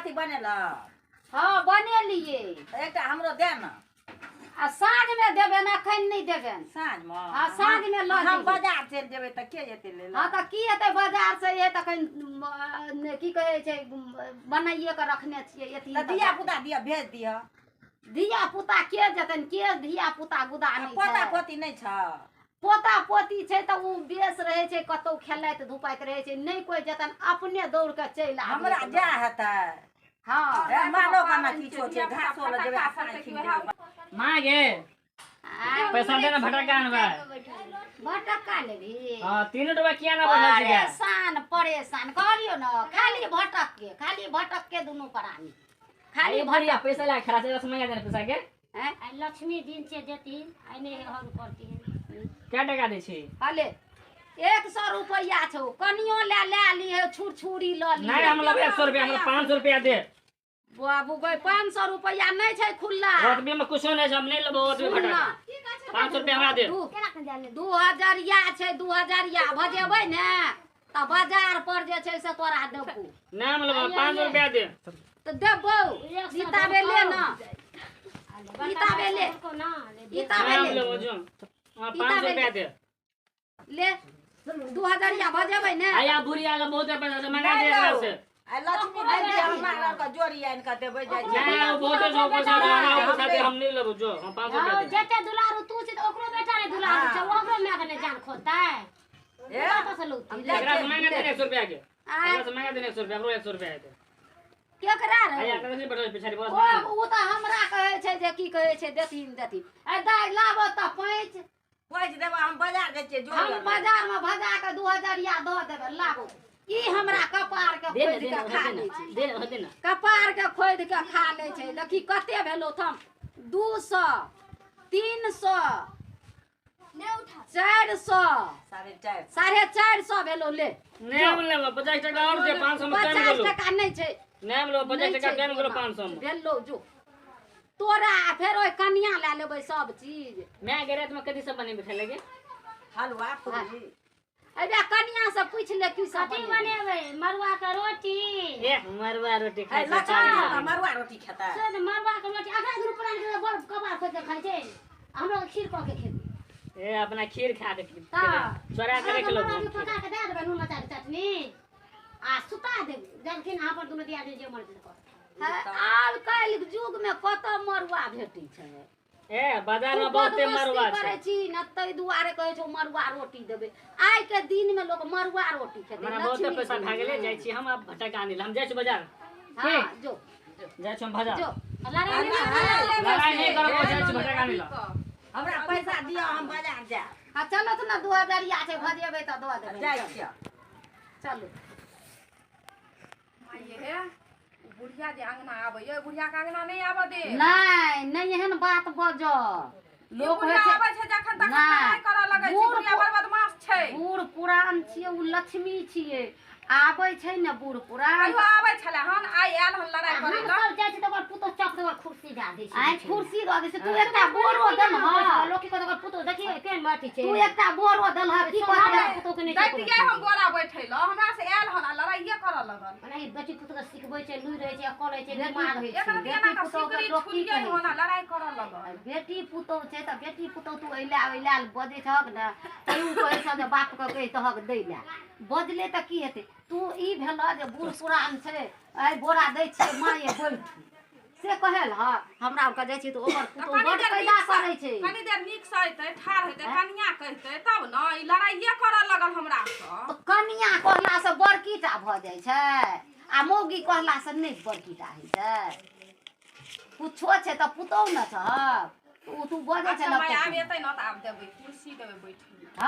कथी बनेलह? हँ, बनेलियै। एकटा हमरो दे ने। आ साँझमे देबनि, एखन नहि देबनि। साँझमे? हँ, साँझमे लऽ हम जइहे। बाजार चलि जेबै तऽ के जेतै लै हँ, तऽ की हेतै बाजार से ये? तखन की कहै छै, बनाइए कऽ रखने छियै एथिन। तऽ धिया पुता दिअ, भेज दिअ। धिया पुता के जेतनि? के धिया पुता गुदा नहि पोता छै। पोती नहि छ? पोता पोती छै तऽ ओ बेस रहै छै, कतहु खेलैत धुपाइत रहै छै। नहि कोइ जेतनि, अपने दौड़ कऽ चलि आबि। हमरा जा हेतै। हँ। ए, मालो के ने किछो छै, घासो लऽ जेबै आ साँझ खिन जेबै। माँ गे। आ, पैसा दे ने, भटक्का अनबै। भटक्का लेबही? हाँ, तीन रुपया किया ना बढ़ल छै? परेशान परेशान कहलियौ ने, खाली भटक के, खाली भटक के दुनू प्राणी खाली खाली भरिया पैसा ला खड़ा छै, रस मंगा देने पैसा के। हैं? आइ लक्ष्मी दिन से देथिन, आइ नहि हर करथिन। क्या टका दै छी? हले, 100 रुपैआ छौ, कनियो लए लए लिहे, छुरछुरी लऽ नहीं, लिहे। हम लेबै 100 रुपया, हमरा 500 रुपया दे। बाबू गै, 500 रुपैआ नहि छै खुल्ला। ओतबे में कुछो नहीं छै, हम नहीं लेबो ओतबे। सुन भटक्का ना। 500 रुपया हमरा दे। 2000 छै, 2000 भजेबै ने तऽ बाजार पर जे छै से तोरा देबौ। नहीं, हम लेबो, 500 रुपया दे। तऽ देबौ। 100 गीता बेले ने, गीता बेले, गीता नहीं, हम बेले। लेबो जो, हाँ, 500 रुपया दे। ले, 2000 भजेबै ने। आया बुढ़िया के बहुत पैसा छै, मंगा दे एकरा से। आ लक्ष्मी दिन छै, हमरा आरके जोड़ी आनि कऽ देबै, जाइ छियै। नहीं, वो बहुत छै पैसा, हमरा ओ पैसा दे, हम नहीं लेबो जो, हम 500 रुपया दे। जते दुलारू तू छै तऽ ओकरो बेटा ने दुलारू छै, ओकरो माय के ने जान खोतै। ए, कतऽ से लौतै? एकरा से मंगा दे 100 रुपया के। आँय? एकरा से मंगा दे 100 रुपया, ओकरो 100 रुपया हेतै। केकरा रे? आया कतऽ से बैठल पिछाड़ी बस। ओ ओ तऽ हमरा कहै छै जे की कहै छै, देथिन देथिन। ए दाइ, लाबऽ तऽ पैंच। पैस देबै, हम बाजार जाइ छियै जोड़ी हम आनबै। बाजार मे भजा कऽ 2000 दऽ देबै, लाबो। ई हमरा कपार के दे ने। खोदि दे कऽ ने। खा दे लै ने। छै। दे ने, दे ने। कपार के खोदि कऽ खा लै छै। देखी कते भेलौ थम, 200, 300, 400। 450। 450 भेलौ, ले। नहीं, हम लेबो, 50 टका और दे, 500 में कम 50 गेलो। टका नहि छै। नहीं, हम लेबो, 50 नहि टका छै। कम गेलो 500 में। भेलौ जो तोरा, आ फेर ओहि कनिया लए लेबै सब चीज। मैं गेल रात में कथी सब बनेबै खाय लगे? हलुआ पूरी। अबे कनिया से पूछि ले की सब कथी बनेबै। बनेबै? मड़ुआ के रोटी। ए, मरुआ रोटी ए, खाइ छै। लक्ष्मी दिन तऽ मड़ुआ रोटी खेतै। से तऽ मड़ुआ के रोटी अखन दुनू प्राणी के बड़ कपार खोदि के खाइ छै, हमरा खीर कऽ के खेबै। ए, अपना खीर खा के तऽ चोरा के रख लो। मड़ुआ के पका के दए देबै, नून मरचाइ के चटनी, आ सुता देबै जलखिन। अहाँ पर दुनू दियादनी जे मर्जी कर। हँ, आब काल्हि युग मे कतऽ मड़ुआ भेटै छै? ए, बाजार तू में बहुते बदमाशी मरुआ छै। करै छी ने, ताहि दुआरे कहै छौ मड़ुआ रोटी देबै। आइ के दिन मे लोक मड़ुआ रोटी खेतै? हमरा बहुते लक्ष्मी पैसा दिन भए गेलै। मे। जाइ छी हम आब भटका आनै लए, हम जाइ छी बाजार। हँ, जो। जाइ छी हम बाजार। जो। लड़ाइ नहि। लड़ाइ नहि करब, जाइ छी भटका आनै लए। हमरा पैसा दिअ, हम बाजार जायब। हँ, चलो तऽ ने, 2000 छै, भजेबै तऽ दऽ देबै। जाइ छियै। चलू। माइये हे, उ बुढ़िया जे अंगना आबैया, बुढ़िया के अंगना नहि आबऽ दे। नहि नहि, एहन बात बज ई लोक होइ बुढ़िया छै। आबै छै जखन तखन नहि। लड़ाइ करऽ लगै छै। बुढ़िया बड़ बदमाश छै। बूढ़ पुरान छियै ओ, लक्ष्मी छियै, आबै छै ने बूढ़ पुरान। कहियो आबै छलै हन, आइ आयल हन लड़ाइ हम करै लए। सब जाइ छी तऽ ओकर पुतोह चक दे कुर्सी दए दै छै। आइ कुर्सी दऽ दै छै। तू एकटा बोरो देलह? लोक की कहत? ओकर पुतोह देखियौ केहन अथी छै। तू एकटा बोरो देलह? की सोना कहत? पुतोह के नहि छै। दैतियै हम बोरा बैठै लए, हमरा से आयल हन आ लड़ाइये करऽ लगल। ओनाही बेटी पुतोह के सिखबै छै, लुरि रहै छै, अकल होइ छै, दिमाग होइ एक छै। रति एना कऽ पुतोह के सिकरी लोक की छुलियै कहै हन आ लड़ाइ करऽ लगल। बेटी पुतोह छै तऽ बेटी पुतोह, तू अइला ओइला बजै छहक ने, तैयो कहै छह जे बापके कहि तहक दै लए। बजले तऽ की हेतै? तू ई भेलह जे बूढ़ पुरान छै, आइ बोरा दै छियै माये, बैठ से कहल। हँ, हमरा आरके जाइ छियै तऽ ओकर तऽ पुतोह कनी बड्ड देर पैदा नीकसँ करै छै। कनी देर नीकसँ अयतै, ठाढ़ हेतै, कनिया कहितै तब ने, ई लड़ाइये करऽ लगल हमरासँ। तऽ कनिया कहलासँ बड़कीटा भऽ जाइ छै आ मौगी कहलासँ नहि बड़कीटा होइ छै? कुछो छै तऽ पुतोह ने छहक, ओ तू बजै अच्छा छै माय, आब ने। एतै ने तऽ आब देबै, कुर्सी देबै बैठै लए। हँ।